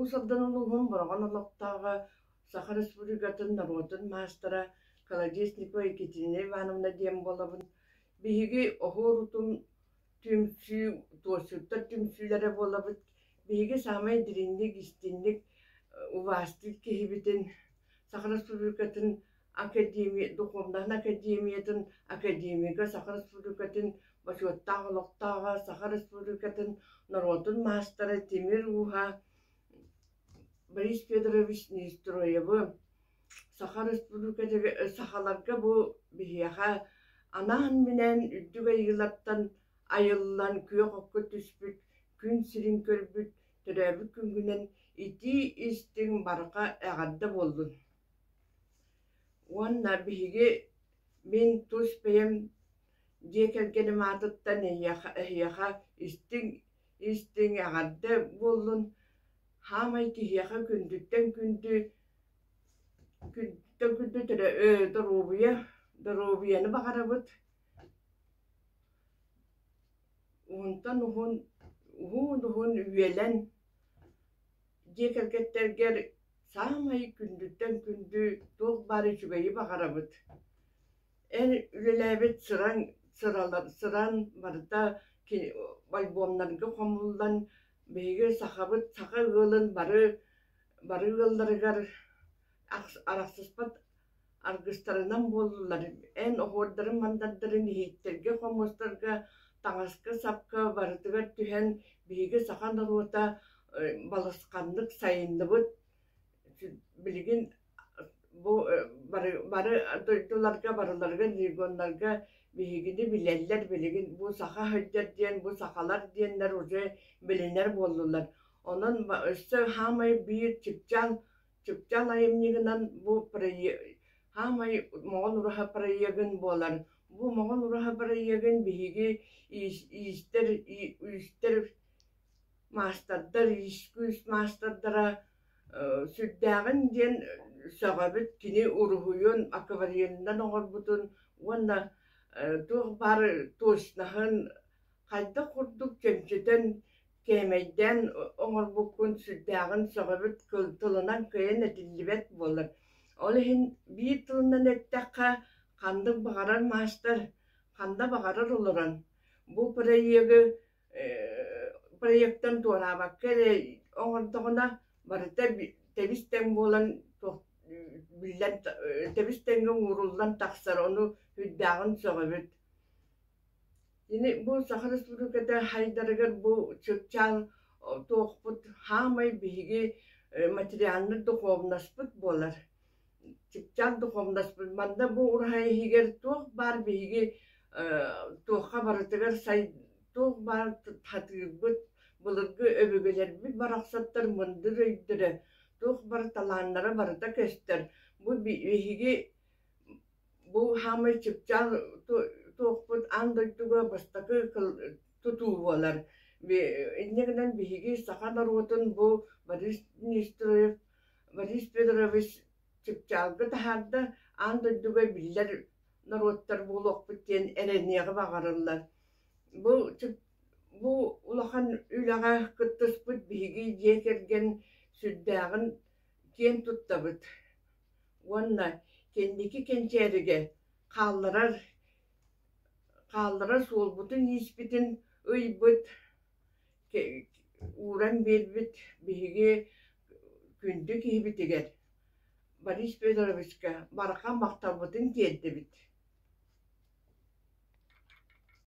Уус Алдан улууһун Бороҕон олохтооҕо, Саха Республикатын норуотун маастара Колодезникова Екатерина Ивановна диэн буолабын. Биһиги Оһуор утум түмсүү, туосчуттар түмсүүлэрэ буолабыт. Биһиги саамай дириҥник, истиҥник убаастыыр киһибитин Саха Республикатын академия, Духовнай академиятын академига Саха Республикатын бочуоттаах олохтооҕо, Саха Республикатын норуотун маастара Тимир Ууһа Борис Федорович Неустроевы Саха Республикатыгар сахаларга бу биһиэхэ анаан-минээн үрдүк айыылартан айыллан күөх окко түспүт, күн сирин көрбүт, төрөөбүт күҥҥүнэн итии-истиҥ барҕа эҕэрдэ буоллун! Уонна биһиги мин тус бэйэм дьиэ кэргэним аатыттан эйиэхэ эһиэхэ истиҥ истиҥ эҕэрдэ буоллун! Хаамай киһиэхэ күндүттэн күндү күндүттэн күндү доруобуйа доруобуйаны баҕарабыт Уһунтан уһун уһун-уһун үйэлэн дьиэ кэргэттэргэр саамай күндүттэн күндү туох баар үчүгэйи баҕарабыт. Эн үлэлээбит сыраҥ сыралар сыран барыта альбомнарга хомуллан биһиги сахабыт саха ыалын бары бары ыалларыгар арахсыспат аргыстарынан буоллулар. Эн оһуордарын-мандардарын иһиттэргэ, хомустарга, таҥаска-сапка барытыгар түһэн биһиги саха норуота балысханнык сайынныбыт. Билигин бу бары, бары дойдуларга барыларыгар регионнарга биһигини билэллэр билигин бу саха сылдьар диэн, бу сахалар диэннэр уже билинэр буоллулар. Онон өссө хаамай биир чыпчаал Чыпчаал айымньыгынан бу хаамай Моҕол ураһа проегын буолар. Бу Моҕол ураһа проегын биһиги иистэр иистэр маастардар, иис-күүс маастардара сүрдээҕин диэн сөҕөбүт кини уруһуйун акварелынан оҥорбутун уонна туох баар точноһын хайдах курдук чөмчөтөн кээмэйдээн оҥорбуккун сүрдээҕин сөҕөбүт тылынан кыайан этиллибэт буолар. Ол иһин биир тылынан эттэххэ, ханнык баҕарар маастар ханна баҕарар олорон бу проегы проектан туораабакка эрэ оҥордоҕуна барыта тэбис-тэҥ буолан биллэн тэбис-тэҥҥэ ууруллан тахсар, ону сүрдээҕин сөҕөбүт. Ини бу Саха Республиката хайдарыгар бу чыпчаал туохпут хаамай биһиги материальнай духовнаспыт буолар. Чыпчаал духовнаспыт. Манна бу ураһа иһигэр туох баар биһиги туохха барытыгар сай туох баар хатыырбыт, былыргы өбүгэлэрбит барахсаттар мындыр өйдөрө, туох бары талааннара барыта көстөр. Бу биһиги Бу хаамай чыпчаал туохпут аан дойдуга бастакы тутуу буолар. Инньэ гынан биһиги саха норуотун бу Борис Нестеров, Борис Федорович чыпчаалга таһаарда, аан дойдуга биллэр норуоттар буолуохпут диэн эрэниэҕи баҕарыллар. Бу бу улахан үлэҕэ кыттыспыт биһиги дьиэ кэргэн сүрдээҕин киэн туттабыт. Уонна кэнники кэнчээригэ хаалларар хаалларар суолбутун-ииспитин ыйбыт, ууран биэрбит биһиги күндү киһибитигэр Борис Федоровичка барҕа махталбытын тиэрдэбит.